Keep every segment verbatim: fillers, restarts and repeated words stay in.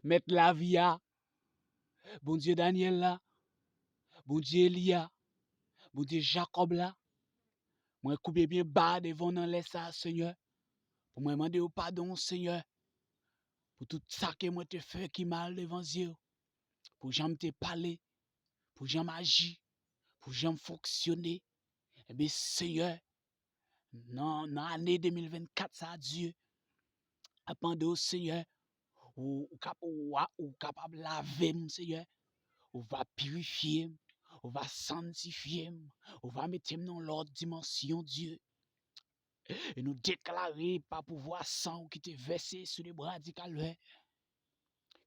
Mèt lavi a, Bondye Danyèl la, Bondye Eli a, Bondye Jakòb la, mwen koupe byen ba devan w nan lè sa a, Senyè, pou mwen mande w padon, Senyè, pou tout sa ke mwen te fè ki mal devan zye w, pou jan m te pale, pou jan m aji, pou jan m fonksyone. Ebyen, Senyè, nan, nan ane de mil vennkat sa a, Dye, ap mande w, Senyè, ou, ou kap-, ou a-, ou kapab lave m, Senyè. Ou va pirifye m, ou va sanntifye m, ou va mete m nan yon lòt dimansyon, Dye. E nou deklare pa pouvwa san w ki te vèse sou le bra di Kalvè,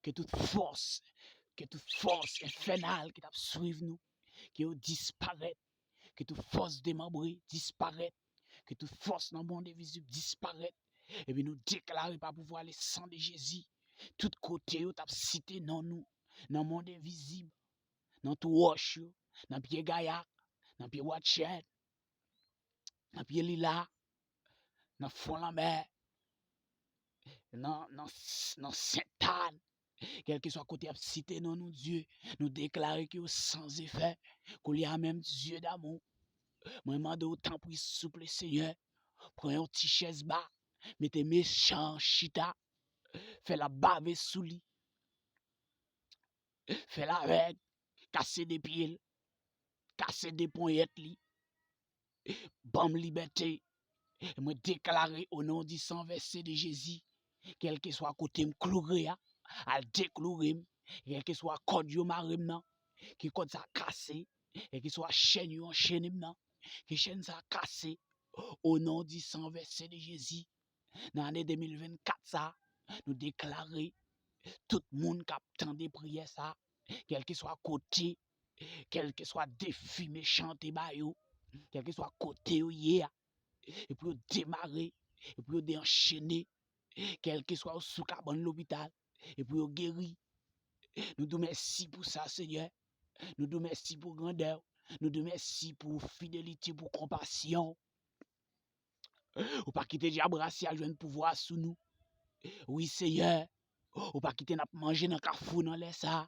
ke tout fòs, ke tout fòs enfènal ki t ap swiv nou, ke yo disparèt, ke tout fòs demanbre disparèt, ke tout fòs nan mond envizib disparèt. Epi nou deklare pa pouvwa le san de Jezi, tout kote yo t ap site non nou, nan mond envizib, nan twou wòch yo, nan pye gayak, nan pye watchèt, nan pye lila, nan fon lanmè, nan, nan, nan Sentàn, kèlkeswa kote y ap site non nou, Dye, nou deklare ke yo san efè. Koulye a menm, Dye damou, mwen mande w, tanpri, souple, Senyè, pran yon ti chèz ba, mete mechan an chita, fè l ap bave sou li, fè l avèg, kase de pye l, kase de ponyèt li, ban m libète. E mwen deklare o non di san vèse de Jezi, kèlkeswa kote m kloure a, al dekloure m, kèlkeswa kòd yo mare m nan, ke kòd sa kase, kèlkeswa chèn yo anchene m nan, ke chèn sa kase, o non di san vèse de Jezi. Nan ane de mil vennkat sa, nou deklare tout moun k ap tande priyè sa, kèlkeswa kote, kèlkeswa defi mechan te ba yo, kèlkeswa kote yo ye a, e pou yo demare, e pou yo deanchene, kèlkeswa yo sou kabann lopital, e pou yo geri. Nou di w mèsi pou sa, Senyè. Nou di w mèsi pou grandè w. Nou di w mèsi pou fidelite, pou konpasyon w. Ou pa kite dyab rasi a jwenn pouvwa sou nou. Wi, Senyè, ou pa kite n ap manje nan kafou nan lè sa a.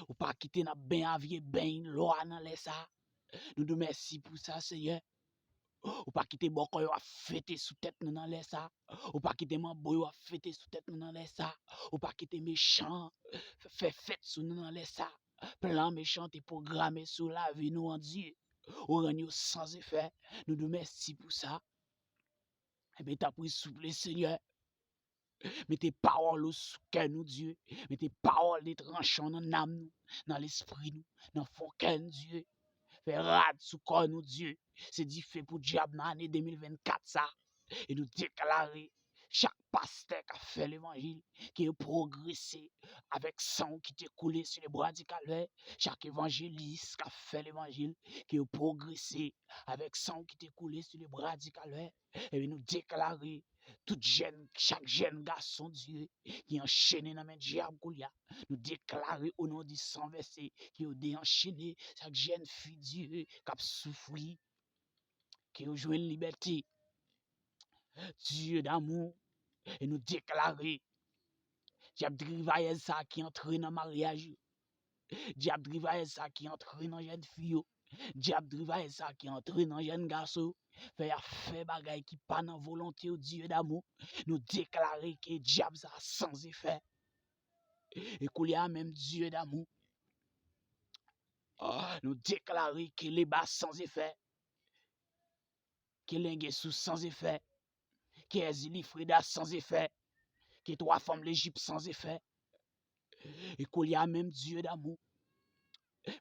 Ou pa kite n ap benyen a vye beny lwa nan lè sa a. Nou di w mèsi pou sa, Senyè. Ou pa kite bòkò yo ap fete sou tèt nou nan lè sa a. Ou pa kite manbo yo ap fete sou tèt nou nan lè sa a. Ou pa kite mechan an fè fèt sou nou nan lè sa a. Plan mechan te pwograme sou lavi nou an, Dye, ou rann yo san efè. Nou di w mèsi pou sa. Ebyen, tanpri, souple, Senyè, mete pawòl ou sou kè nou, Dye. Mete pawòl de tranchon nan nanm nou, nan lespri nou, nan fon kè nou, Dye. Fè rad sou kò nou, Dye. Se dife pou dyab nan ane de mil vennkat sa. E nou deklare, chak pastè k ap fè levanjil, ke yo pwogrese avèk san w ki te koule sou le bra di Kalvè. Chak evanjelis k ap fè levanjil, ke yo pwogrese avèk san w ki te koule sou le bra di Kalvè. Epi nou deklare tout jèn, chak jèn gason, Dye, ki anchene nan men dyab koulye a, nou deklare o non di san vèse ke yo deanchene, chak jèn fi, Dye, k ap soufri, ke yo jwenn libète, Dye damou, e nou deklare dyab drivayèz sa ki antre nan maryaj yo, dyab drivayèz sa ki antre nan jèn fi yo, dyab drivayèz sa ki antre nan jèn gason yo, fè y ap fè bagay ki pa nan volonte w, Dye damou. Nou deklare ke dyab sa san efè. E koulye a menm, Dye damou, nou deklare ke leba san efè, ke lenge sou san efè, ke èzili freda san efè, ke twa fanm Lejip san efè. E koulye a menm, Dye damou,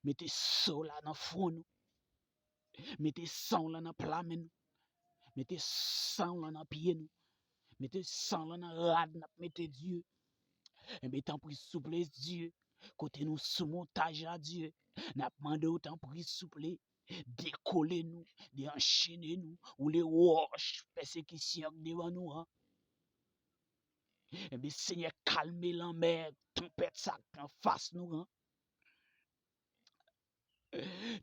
mete so w la nan fwon nou. Mete san w lan nan pla men nou. Mete san w lan nan pye nou. Mete san w lan nan rad n ap mete, Dye. Enben, tanpri, souple, Dye, kote nou sou montaj la, Dye, n ap mande w, tanpri, souple, dekole nou, deanchene nou, woule wòch pèsekisyon k devan nou an. Enben, Senyè, kalme lanmè, tanpèt sa k anfas nou an.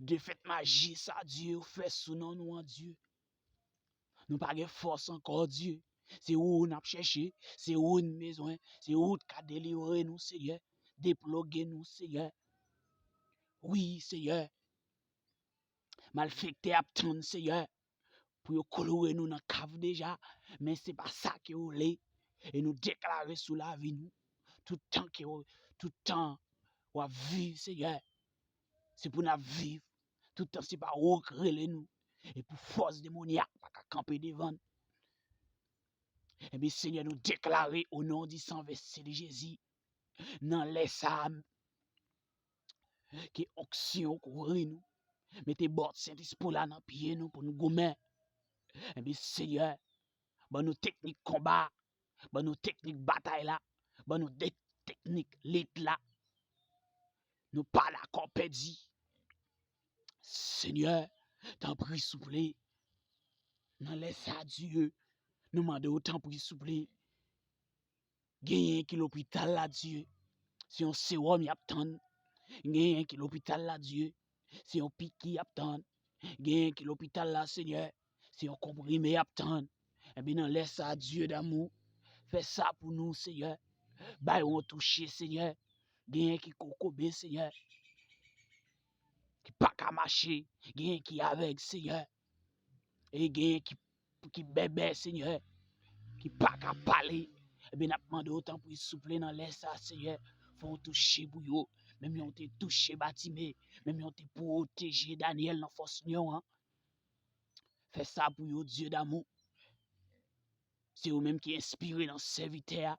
Defèt maji sa, Dye, ou fè sou non nou an, Dye. Nou pa gen fòs ankò, Dye. Se ou n ap chèche, se ou n bezwen, se ou k ka delivre nou, Senyè. Deploge nou, Senyè. Wi, Senyè. Malfektè ap tann, Senyè, pou yo kloure nou nan kav deja, men se pa sa ke w vle. E nou deklare sou lavi nou, tout tan ke w, tout tan w ap viv, Senyè, se pou n ap viv. Tout tan se pa ou k rele nou. E pou fòs demonyak pa ka kanpe devan n. Ebyen, Senyè, nou deklare o non di san vèse de Jezi, nan lè sa a, ke onksyon kouvri nou. Mete bòt Sentespri la nan pye nou pou nou goumen. Ebyen, Senyè, ban nou teknik konba, ban nou teknik batay la, ban nou de teknik lit la. Nou pa dakò pèdi. Senyè, tanpri, souple, nan lè sa, Dye, nou mande w, tanpri, souple, genyen ki lopital la, Dye, se yon sewòm y ap tann. Genyen ki lopital la, Dye, se yon piki y ap tann. Genyen ki lopital la, Senyè, se yon konprime y ap tann. Ebyen, nan lè sa, Dye damou, fè sa pou nou, Senyè. Bay yon touche, Senyè. Genyen ki kokobe, Senyè, ki pa ka mache. Genyen ki avèg, Senyè. E genyen ki, ki bèbè, Senyè, ki pa ka pale. Ebyen, n ap mande w, tanpri, souple, nan lè sa, Senyè, fè yon touche pou yo. Menm jan w te touche Batime, menm jan w te pwoteje Danyèl nan fòs lyon an. Fè sa pou yo, Dye damou. Se ou menm ki enspire nan sèvitè a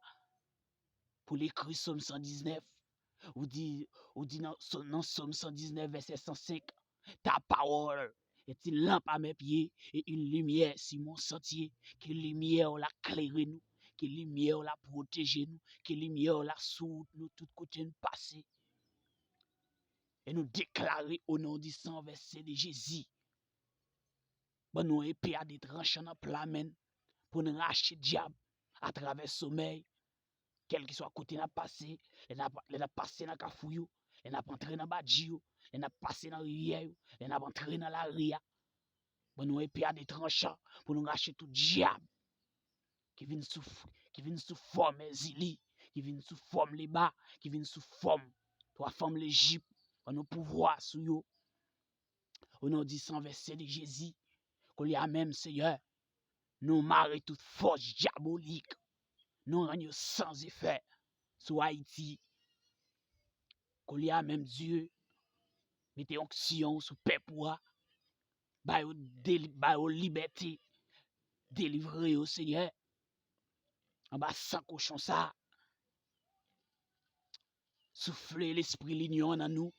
pou l ekri Sòm san diznèf. Ou di, ou di nan, nan Sòm san diznèf, vèsè san senk, ta parole est une lampe à mes pieds et une lumière sur mon sentier. Ke limyè w la klere nou, ke limyè w la pwoteje nou, ke limyè w la sou wout nou tout kote n pase. E nou deklare o non di san vèse de Jezi, ban nou epe a de tranchan nan pla men n pou n rache dyab atravè somèy, kèlkeswa kote n ap pase, lè n ap, lè n ap pase nan kafou yo, lè n ap antre nan badji yo, lè n ap pase nan rivyè yo, lè n ap antre nan lari a. Ban nou epe a de tranchan pou nou rache tout dyab ki vin sou, ki vin sou fòm Èzili, ki vin sou fòm Leba, ki vin sou fòm twa fanm Lejip. Ban nou pouvwa sou yo. O non di san vèse de Jezi, koulye a menm, Senyè, nou mare tout fòs dyabolik, nou rann yo san efè sou Ayiti. Koulye a menm, Dye, mete onksyon w sou pèp ou a, ba yo deli-, ba yo libète, delivre yo, Senyè, anba san kochon sa a. Soufle lespri linyon an nan nou.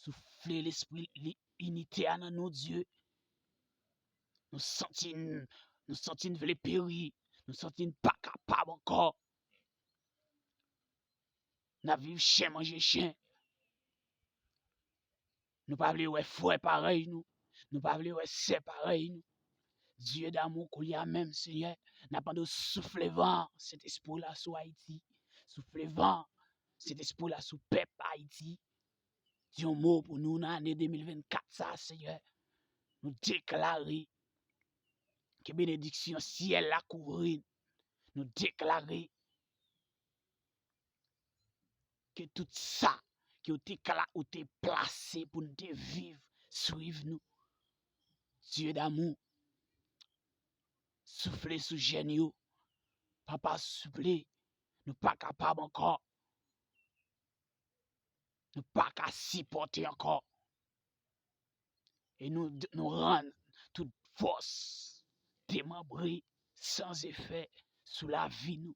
Soufle lespri li-, inite a nan nou, Dye. Nou santi n, nou santi n vle peri. Nou santi n pa kapab ankò. N ap viv chen manje chen. Nou pa vle wè frè parèy nou. Nou pa vle wè sè parèy nou. Dye damou, koulye a menm, Senyè, n ap mande w soufle van Sentespri w la sou Ayiti. Soufle van Sentespri w la sou pèp Ayiti. Di yon mo pou nou nan ane de mil vennkat sa, Senyè. Nou deklare ke benediksyon syèl la kouvri n. Nou deklare ke tout sa ke w te kla-, ou te plase pou n te viv, swiv nou. Dye damou, soufle sou jèn yo. Papa, souple, nou pa kapab ankò. Nou pa ka sipòte ankò. E nou, nou rann tout fòs demanbre, san efè sou lavi nou.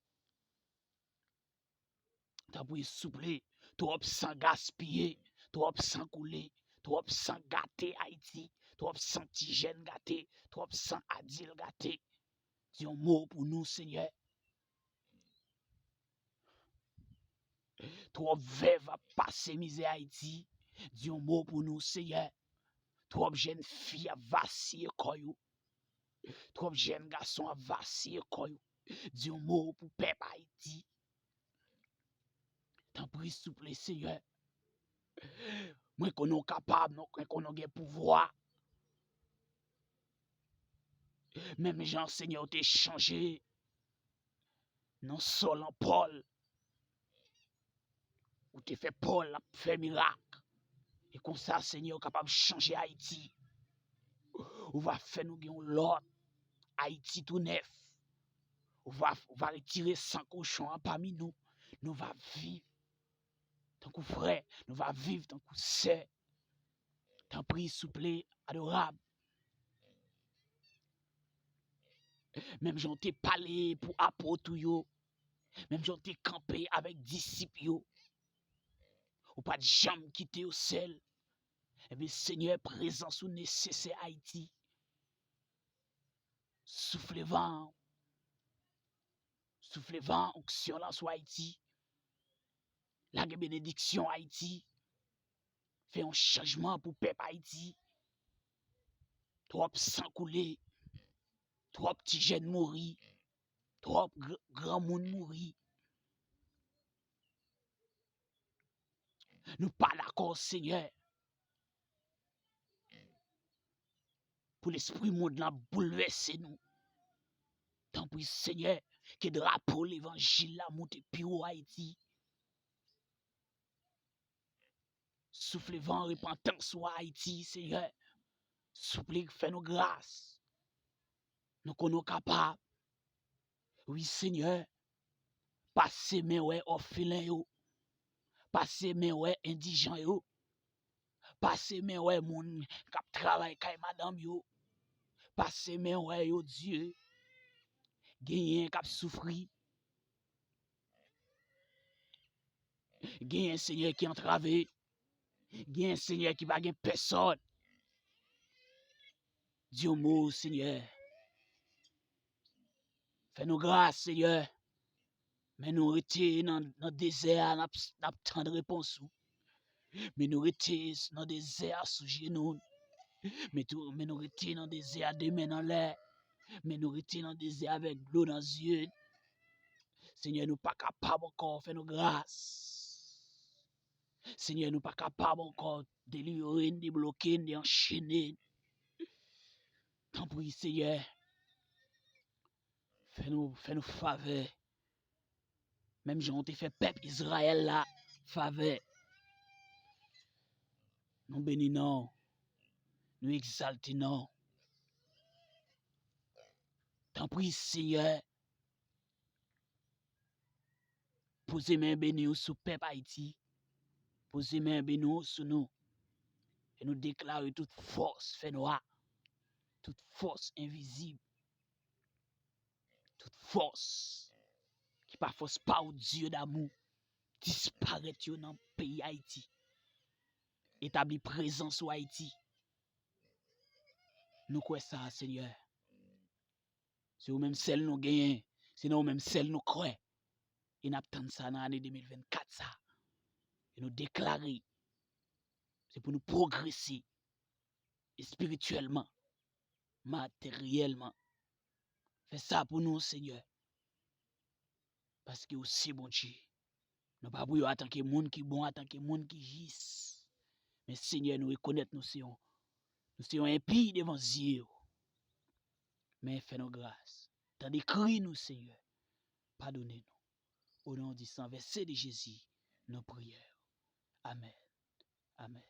Tanpri, souple, twòp san gaspiye, twòp san koule, twòp san gate Ayiti, twòp san ti jèn gate, twòp san adilt gate. Di yon mo pou nou, Senyè. Twòp vèv ap pase mizè Ayiti. Di yon mo pou nou, Senyè. Twòp jèn fi ap vasiye kò yo. Twòp jèn gason ap vasiye kò yo. Di yon mo pou pèp Ayiti. Tanpri, souple, Senyè. Mwen konnen w kapab, non, mwen konnen w gen pouvwa. Menm jan, Senyè, w te chanje Nan Sòl an Pòl, ou te fè Pòl ap fè mirak. E konsa, Senyè, ou kapab chanje Ayiti. Ou va fè nou gen yon lòt Ayiti tou nèf. Ou va, ou va retire san kochon an pami nou. Nou va viv tankou frè, nou va viv tankou sè. Tanpri, souple, adorab. Menm jan w te pale pou apot ou yo, menm jan w te kanpe avèk disip yo, ou pa t janm kite yo sèl. Ebyen, Senyè, prezans ou nesesè Ayiti. Soufle van, soufle van onksyon lan sou Ayiti. Lage benediksyon Ayiti. Fè yon chanjman pou pèp Ayiti. Twòp san koule, twòp ti jèn mouri, twòp gr- granmoun mouri. Nou pa dakò, Senyè, pou lespri mond lan boulvèse nou. Tanpri, Senyè, ke drapo levanjil la moute pi wo Ayiti. Soufle van repantans ou a Ayiti, Senyè. Souple, fè nou gras. Nou konnen w kapab. Wi, Senyè. Pase men wè òfelen yo. Pase men wè endijan yo. Pase men wè moun k ap travay kay madanm yo. Pase men wè yo, Dye. Genyen k ap soufri. Genyen, Senyè, ki antrave. Genyen, Senyè, ki pa gen pèsòn. Di yon mo, Senyè. Fè nou gras, Senyè. Men nou rete nan, nan dezè a, n ap, n ap tann repons ou. Men nou rete s- nan dezè a sou jenou n. Men tou, men nou rete nan dezè a de men anlè. Men nou rete nan dezè a avèk dlo nan zye n. Senyè, nou pa kapab ankò, fè nou gras. Senyè, nou pa kapab ankò, delivre n, debloke n, deanchene n. Tanpri, Senyè, fè nou, fè nou favè. Menm jan w te fè pèp Izrayèl la favè. Nou beni non w. Nou egzalte non w. Tanpri, Senyè, poze men beni w sou pèp Ayiti. Poze men beni w sou nou. E nou deklare tout fòs fènwa, tout fòs envizib, tout fòs ki pa fòs pa w, Dye damou, disparèt yo nan peyi Ayiti. Etabli prezans ou Ayiti. Nou kwè sa, Senyè. Se ou menm sèl nou genyen. Se nan ou menm sèl nou kwè. E n ap tann sa nan ane de mil vennkat sa. E nou deklare, se pou nou pwogrese espirityèlman, materyèlman. Fè sa pou nou, Senyè. Paske ou se Bondye. Nou pa priye w antanke moun ki bon, antanke moun ki jis. Men, Senyè, nou rekonèt nou se yon, nou se yon enpi devan zye w. Men fè nou gras. Tande kri nou, Senyè. Padone nou. O non di san vèse de Jezi, nou priye. Amèn. Amèn.